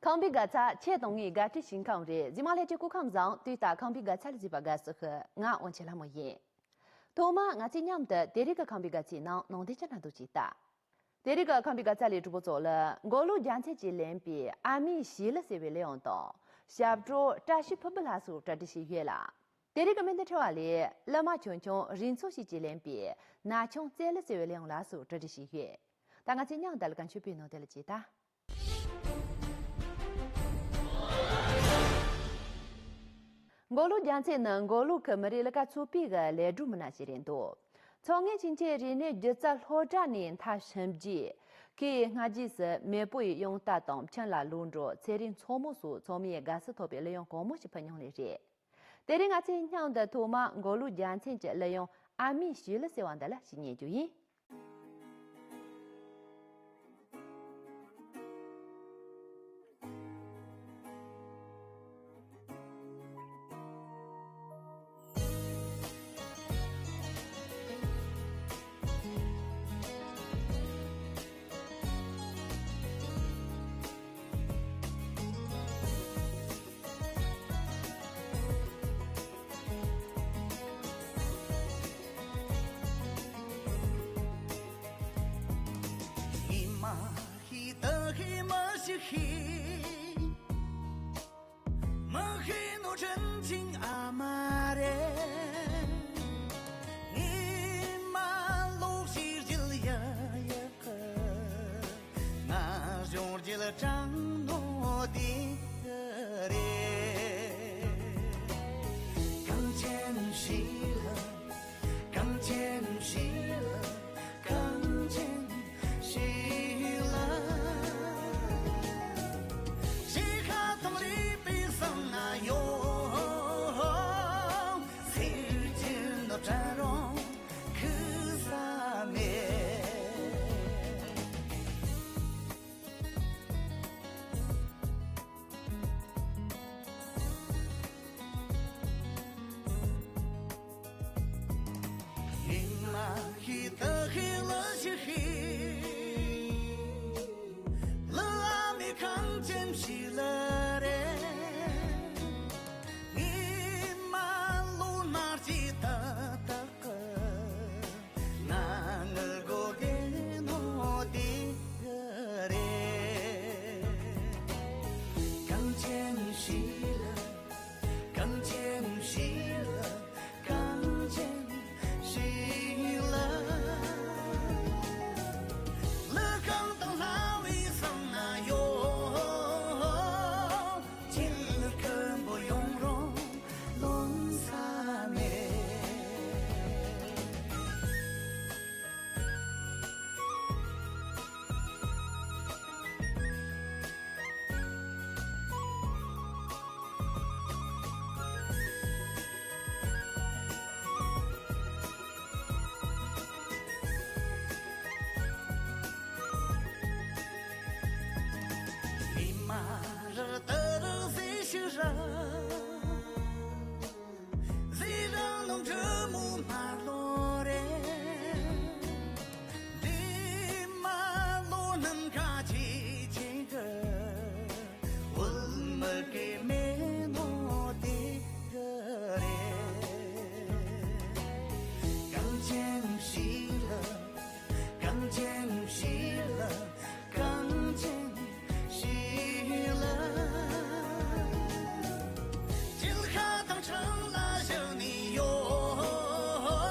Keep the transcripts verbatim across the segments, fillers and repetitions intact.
ཁམས་པའི་དགའ་ཚལ་ཁྱེད་དང་ངའི་དགའ་སྤྲོའི་ཞིང་ཁམས་རེད། གཟིགས་མོ་ལྷན་རྒྱས་སྐུ་ཁམས་བཟང་། དུས་ལྟར་ཁམས་པའི་དགའ་ཚལ་ལ་གཟིགས་པ་དགའ་བསུ་ཞུ། ང་དབང་ཆེན་ལྷ་མོ་ཡིན། ཐོག་མར་ང་ཚོས་མཉམ་དུ་དེ་རིང་གི་ཁམས་པའི་དགའ་ཚལ་ནང་ནང་དོན་ཅིག་ལ་འདུག་ཅིག་ལྟ། དེ་རིང་གི་ཁམས་པའི་དགའ་ཚལ་ལས་གྲོགས་པོ་ཚོ་ལ་མགོ་ལོག་རྒྱལ་མཚན་གྱིས་ལེན་པའི་ཨ་མའི་ཞི་ལུ་ཟེར་བའི་གླུ་དབྱངས་དང་། ཞབས་བྲོ་བཀྲ་ཤིས་ཕུར་བུ་ལྷ་སོགས་གྲ་སྒྲིག་བྱས་ཡོད་ལ། དེ་རིང་གི་སྨོན་འདུན་འཁྲི་བ་ལས་གླུ་མ་ཆུང་ཆུང་རིག་འཚོ་ཞིག་གིས་ལེན་པའི་ན་ཆུང་རྩེ་ལུ་ཟེར་བའི་གླུ་དབྱངས་ལ་སོགས་གྲ་སྒྲིག་བྱས་ཡོད། ད་ང་ཚོས་མཉམ་དུ་ལ་གང་མཆོད་པའི་ནང་དེ་ལ་ཅིག་ལྟ། མགོ་ལོག་རྒྱལ་མཚན་ནི་མགོ་ལོག་གི་མི་རིགས་གླུ་གར་ཚོགས་པའི་གི་ལས་སྒྲུབ་མི་སྣ་ཞིག་རེད་འདུག་ཚོགས་ངེས་ཕྱིན་ཆད་རིག་གནས་སྒྱུ་རྩལ་སློབ་གྲྭ་ནས་མཐར་ཕྱིན་རྗེས། ཁོས་སྔ་རྗེས་སུ་མེས་པོ་ཡི་དབྱངས་རྟ་དང་ཕྱི་ལ་ལུང་འགྲོ་ཚེ་རིང་མཚོ་མོ་སོགས་ཚང་མས་དགའ་བསུ་ཐོབ་པའི་གླུ་དབྱངས་གང་མང་ཞིག་ཕུལ་མྱོང་ལེ་རེད། དེ་རིང་ང་ཚོས་མཉམ་དུ་ཐོག་མར་མགོ་ལོག་རྒྱལ་མཚན་གྱི་གླུ་དབྱངས་ཨ་མའི་ཞི་ལུ་ཟེར་བ་འདི་ལ་ཞིག་ཉན་རྒྱུ་ཡིན། ཉི་མ་ཤི་ད་ཤི་མ་ཤི་ཤི། མ་ཤི་ནོ་ཁྲིན་ཆིང་ཨ་མ་རེད། ཉི་མ་ལོག་ཤི་རྒྱལ་ཡ་ཡ་ཁ། ང་གཞུང་རྒྱལ་དྲང་ནོ་དེ་རེད། གངས་ཅན་ཞི་ལུ། གངས་ཅན་ཞི་ལུ། གངས་ཅན་ཞི་ལུ། ཞི་ཁ་དང་རིག་པའི་གསང་ན་ཡོད། སེར་ཆེན་ནོ་བྲན་རུང་ཁུ་ས་མེད། ཉི་མ་ཤི་ད་ཤི་ལ་ཤི་ཤི། ལ་ཨ་མའི་གངས་ཅན་ཞི་ལུ་རེད། ཉི་མ་ལོ་ནར་ཅི་ད་ད་ཀ། ང་ངུ་དགོས་གི་ནོ་དེ་རེད། གངས་ཅན་ཞི་ལུ། གངས་ཅན་ཞི་ལུ། གངས་ཅན་ཞི་ལུ། ལུ་གང་དང་ལྷ་བའི་གསང་ན་ཡོད། ཅི་ལ་ཀུན་པོ་ཡོང་རུང་ལོང་ས་མེད། མི་མ་ར་ཏ་ར་ཟི་ཤི་ར། ཟི་རང་ནང་འབྲི་མོ་མ་ལོ་རེད། འདི་མ་ལོ་ནམ་མཁའ་ཅི་ཅི་གི། འོལ་མི་གི་མེ་ནོ་དེ་གི་རེད། གངས་ཅན་ཞི་ལུ། གངས་ཅན་ཞི་ལུ། གངས་ཅན་ཞི་ལུ། བྱིས་ཁ་དང་ཁྲང་ལ་བཞག་ནི་ཡོད།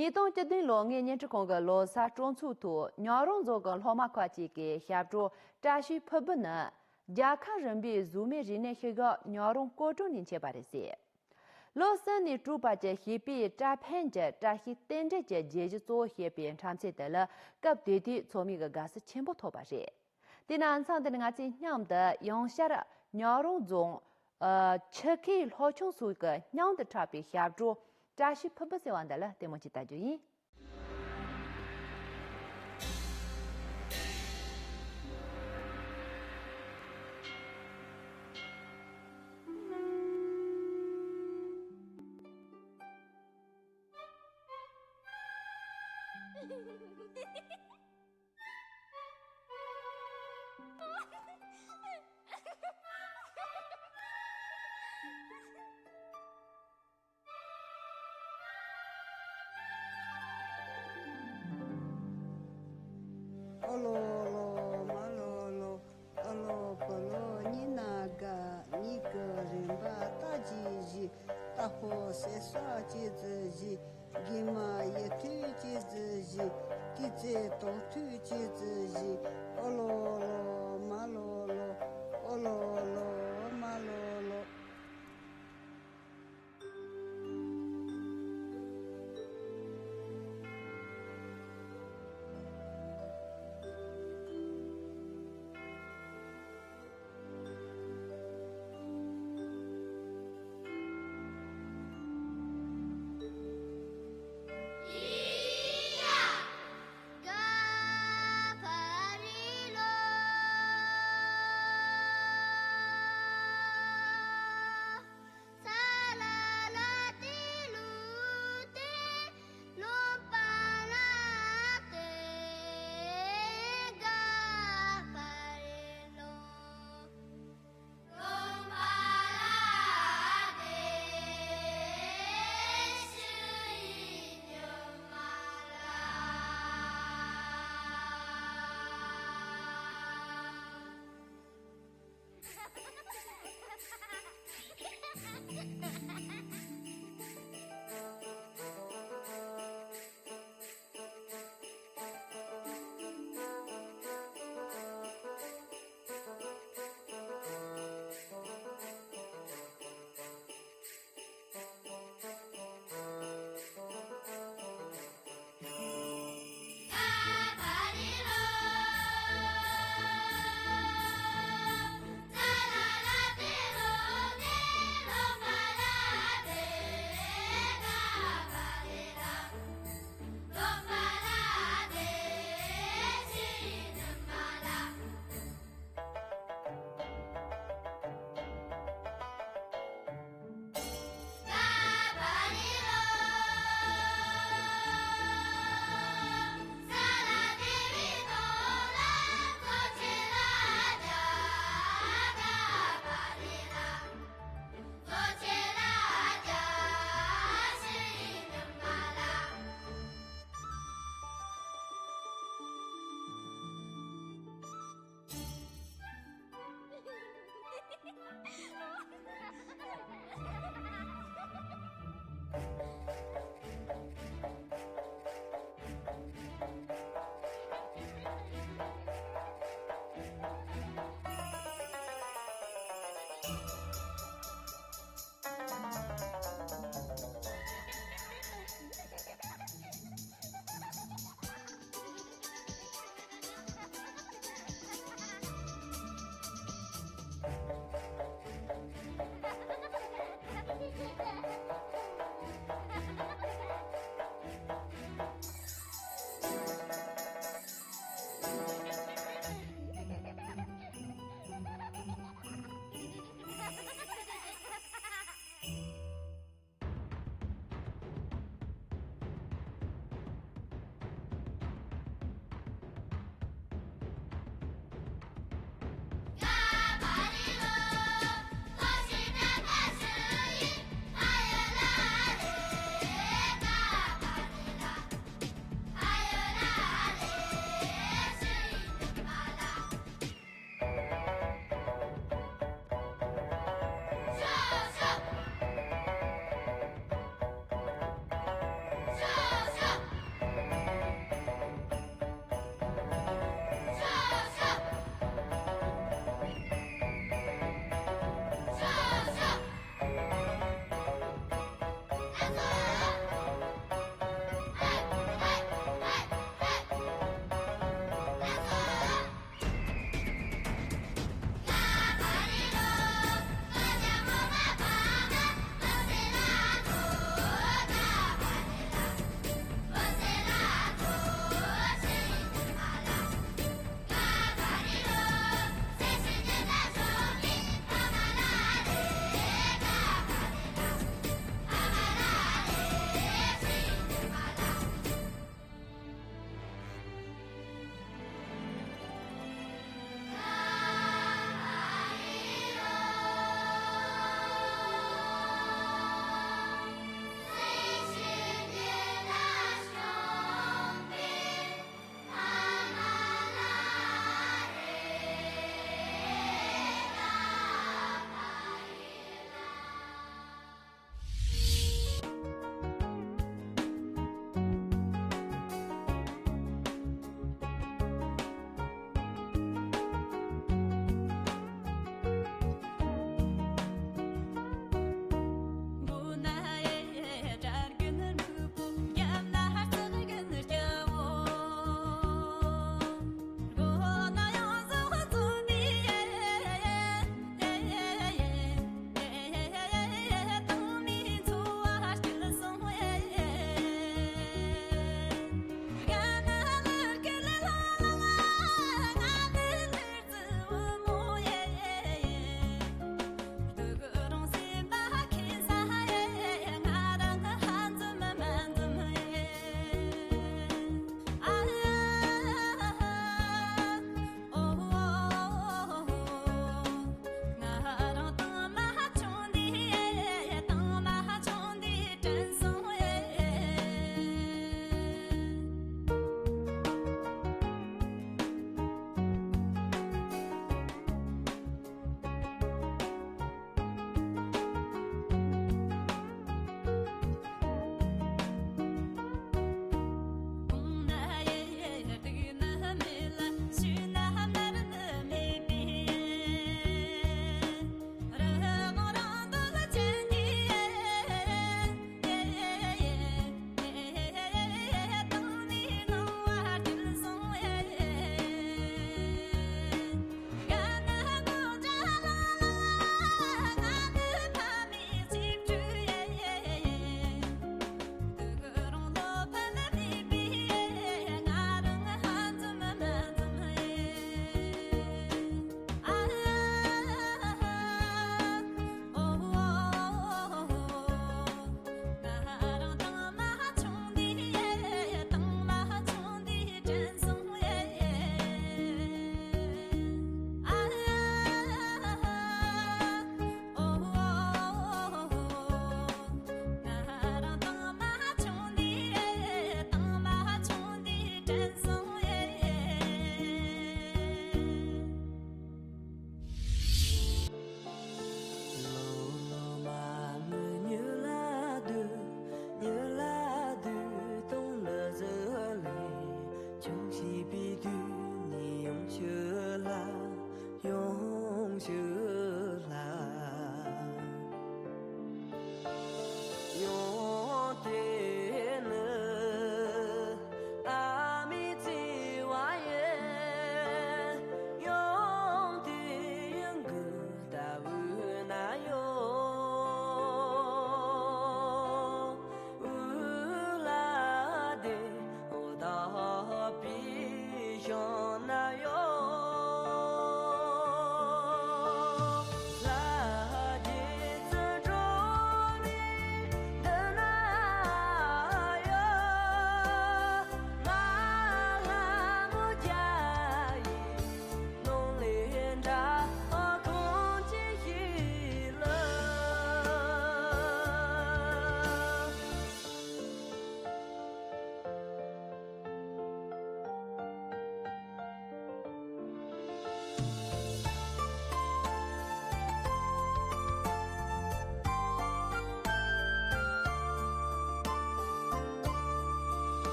ཉིས་སྟོང་བཅུ་བདུན་ལོ་ལྔའི་བརྙན་འཕྲིན་ཁང་གི་ལོ་གསར་སྤྲོ་ཚོགས་ཐོག་ཉག་རོང་རྫོང་གི་སློབ་མ་ཁག་ཅིག་གིས་ཞབས་བྲོ་བཀྲ་ཤིས་ཕུར་བུ་ནི། རྒྱལ་ཁབ་རིམ་པའི་གཟུགས་མེད་རིག་གནས་ཤུལ་བཞག་ཉག་རོང་སྐོར་བྲོ་ནས་མཆེད་པ་རེད་ཟེར། ལོ་གསར་ནས་གྲུབ་པ་གྱི་བྱིས་པའི་སྐྲ་ཕན་གྱི་བཀྲ་ཤིས་རྟེན་འབྲེལ་གྱི་རྒྱན་གཞི་གཙོ་བོ་བྱས་པའི་འཁྲབ་ཚན་དེ་ལ་སྐབས་དེ་དུས་ཚོགས་མི་གི་དགའ་བསུ་ཆེན་པོ་ཐོབ་པ་རེད། དེས་ན་མཚམས་འདི་ནས་ང་ཚོས་མཉམ་དུ་ཡང་བསྐྱར་ཉག་རོང་རྫོང་ཨ་ཆུ་ཁའི་སློབ་ཆུང་སོགས་ཀྱི་མཉམ་དུ་འཁྲབ་པའི་ཞབས་བྲོ་བཀྲ་ཤིས་ཕུར་བུ་ཟེར་བ་འདི་ལ་ལྟད་མོ་ཅིག་ལྟ་རྒྱུ་ཡིན། ཨོ་ལོ་ལོ་མ་ལོ་ལོ། ཨོ་ལོ་ཕོ་ལོ་གཉིས་ན་དགའ། གཉིས་ཀྱི་རིམ་པ་ལྟ་ཅི་ཞིག། རྟ་ཕོ་སེ་ས་ཅི་ཙི་ཞིག། རྒན་མ་ཡེ་ཐུ་ཅི་ཙི་ཞིག། ཏི་ཙེ་དོག་ཐུ་ཅི་ཙི་ཞིག། ཨོ་ལོ་ལོ་མ་ལོ་ལོ། ཨོ་ལོ་ལོ་མ་ལོ་ལོ།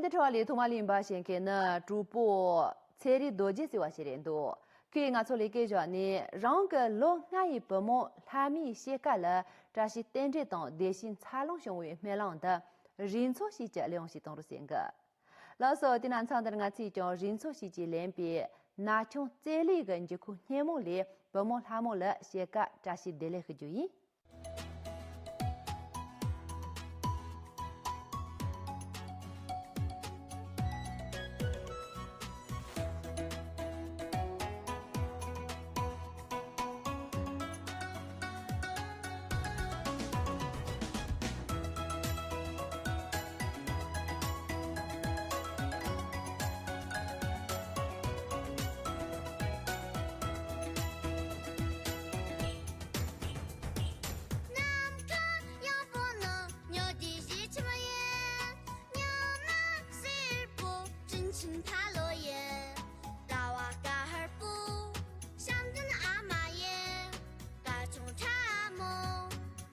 དེ་འཕྲོ་བ་ལས་ཐོག་མ་ལ་ཡིན་པ་ཞིག་གི་ནི་གྲོགས་པོ་ཚེ་རིང་རྡོ་རྗེ་ཟེར་བ་ཞིག་རེད་འདུག་ཁོས་ང་ཚོ་ལ་སྐད་བཞག་ནས་རང་གི་ལོ་ལྔ་ཡི་བུ་མོ་ལྷ་མོའི་སྐྱེས་སྐར་ལ་བཀྲ་ཤིས་རྟེན་འབྲེལ་དང་བདེ་སྐྱིད་འཚར་ལོངས་བྱུང་བའི་སྨོན་ལམ་དུ་རིག་མཚོ་ཞེས་ཀྱི་གླུ་དབྱངས་ཤིག་གཏོང་རོགས་ཟེར་གི། ལགས་སོ། དེ་ན་མཚམས་འདིར་ང་ཚོས་ཀྱང་རིག་མཚོ་ཞེས་ཀྱི་ལེན་པའི་ན་ཆུང་རྩེ་ལུས་ཀྱི་འགྱུར་ཁུག་སྙན་མོ་ལས་བུ་མོ་ལྷ་མོ་ལ་སྐྱེས་སྐར་བཀྲ་ཤིས་བདེ་ལེགས་ཞུ་རྒྱུ་ཡིན། ནམ་མཁའ་ཡངས་པོ་ན་ཉི་ཟླའི་གཟི་ཆུམ་ཡིན། ཉི་མ་སེར་པོ་དྲིན་ཆེན་ཕ་ལོ་ཡིན། ཟླ་བ་དཀར་པོ་བྱམས་ལྡན་ཨ་མ་ཡིན། སྐར་ཆུང་ཕྲ་མོ་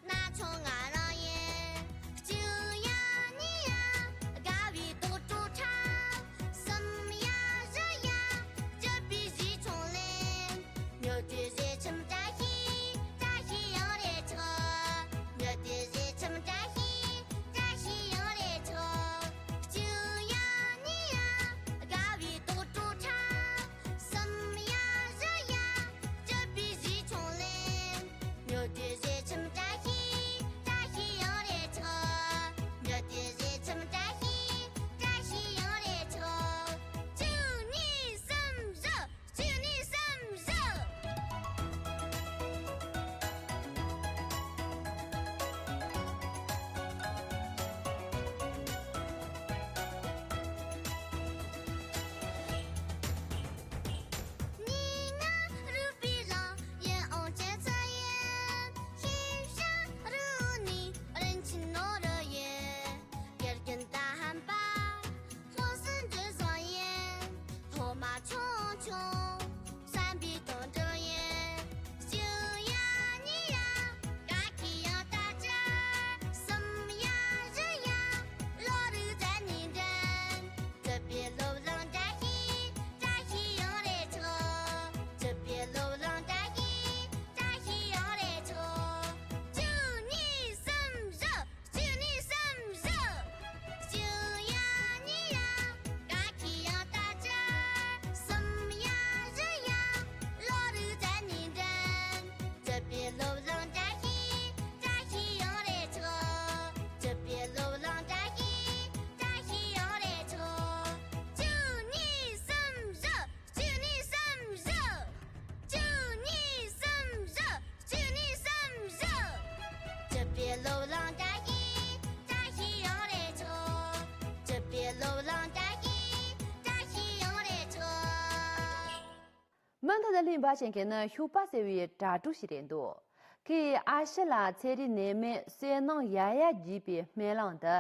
ན་ཆུང་ང་རང་ཡིན། གཅིག་ཡ་གཉིས་ཡ་དགའ་བའི་རྡོག་བྲོ་འཁྲབ། གསུམ་ཡ་བཞི་ཡ་སྐྱིད་པའི་གཟི་ཆུམ་ལེན། ཉི་ཟླའི་གཟི་ཆུམ་བཀྲ་ཤིས་བཀྲ་ཤིས་ཡང་རེ་ཆགས། ཉི་ཟླའི་གཟི་ཆུམ་བཀྲ་ཤིས་བཀྲ་ཤིས་ཡང་རེ་ཆགས། གཅིག་ཡ་གཉིས་ཡ་དགའ་བའི་རྡོག་བྲོ་འཁྲབ། གསུམ་ཡ་བཞི་ཡ་སྐྱིད་པའི་གཟི་ཆུམ་ལེན། ཉི་ཟླའི་གཟི་ཆུམ་བཀྲ་ཤིས་བཀྲ་ཤིས་ཡང་རེ་ཆགས། ཉི་ཟླའི་གཟི་ཆུམ་བཀྲ་ཤིས་བཀྲ་ཤིས་ཡང་རེ་ཆགས། གཅིག་གཉིས་གསུམ་བཞི། གཅིག་གཉིས་གསུམ་བཞི། གཉིས་ལྔ་རུས་པའི་རང་ཡིན་ཨང་ཅན་ཚ་ཡིན། ཤེས་བྱ་རུ་ནི་རིན་ཆེན་ནོར་ཡིན། དགེ་རྒན་ད་ཧམ་པ། ལྷོ་སུན་འདྲི་བཟང་ཡིན། ཐོག་མ་ཆུང་ཆུང་བསམ་པའི་དོན་འགྲུབ་ཡིན། གཅིག་ཡ་གཉིས་ཡ་དགའ་སྐྱིད་ཡང་ད་ཅི། གསུམ་ཡ་བཞི་ཡ་བློ་རིག་མཛའ་ནི་འདྲེན། སྐྱིད་པའི་སློབ་གླིང་བཀྲ་ཤིས་བཀྲ་ཤིས་ཡང་རེ་ཆགས། སྐྱིད་པའི་སློབ་གླིང་བཀྲ་ཤིས་བཀྲ་ཤིས་ཡང་རེ་ཆགས། གཅིག་གཉིས་གསུམ་བཞི། གཅིག་གཉིས་གསུམ་བཞི། གཅིག་ཡ་གཉིས་ཡ་དགའ་སྐྱིད་ཡང་ད་ཅི། གསུམ་ཡ་བཞི་ཡ་བློ་རིག་མཛའ་ནི་འདྲེན། སྐྱིད་པའི་སློབ་གླིང་བཀྲ་ཤིས་བཀྲ་ཤིས་ཡང་རེ་ཆགས། སྐྱིད་པའི་སློབ་གླིང་བཀྲ་ཤིས་བཀྲ་ཤིས་ཡང་རེ་ཆགས། གཅིག་གཉིས་གསུམ་བཞི། གཅིག་གཉིས་གསུམ་བཞི། གཅིག་གཉིས་གསུམ་བཞི། གཅིག་གཉིས་གསུམ་བཞི། སྐྱིད་པའི་སློབ་གླིང་བཀྲ་ཤིས་བཀྲ་ཤིས་ཡང་རེ་ཆགས། སྐྱིད་པའི་སློབ་གླིང་བཀྲ་ཤིས་བཀྲ་ཤིས་ཡང་རེ་ཆགས། མུ་མཐུད་དུ་ལྷུན་པ་ཞིག་གི་ནི་ཤུག་པ་ཟེར་བའི་དྲ་གྲོགས་ཤིག་རེད་འདུག་ཁོས་ཨ་ཕྱི་ལ་ཚེ་རིང་ནད་མེད་བསོད་ནམས་ཡར་ཡར་རྒྱས་པའི་སྨོན་ལམ་དུ་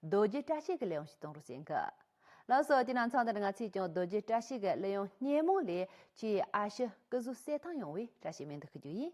རྡོ་རྗེ་བཀྲ་ཤིས་ཀྱི་གླུ་དབྱངས་ཤིག་གཏོང་རོགས་ཟེར་གི། ལགས་སོ། དེ་ན་མཚམས་འདིར་ང་ཚོས་ཀྱང་རྡོ་རྗེ་བཀྲ་ཤིས་ཀྱི་གླུ་དབྱངས་སྙན་མོ་ལས་ཁྱེད་ཨ་ཕྱི་སྐུ་གཟུགས་གསལ་ཐང་ཡོང་བའི་བཀྲ་ཤིས་སྨོན་འདུན་ཞུ་རྒྱུ་ཡིན།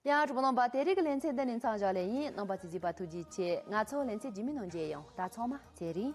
ཡང་གྲོགས་པོ་རྣམ་པ། དེ་རིང་གི་ལེ་ཚན་འདི་ནས་མཚམས་བཞག་ལེ་ཡིན། རྣམ་པ་ཚོས་གཟིགས་པ་ཐུགས་རྗེ་ཆེ། ང་ཚོ་ལེ་ཚན་རྗེས་མའི་ནང་མཇལ་ཡོང་། ད་ཚང་མ་ཚེ་རིང་།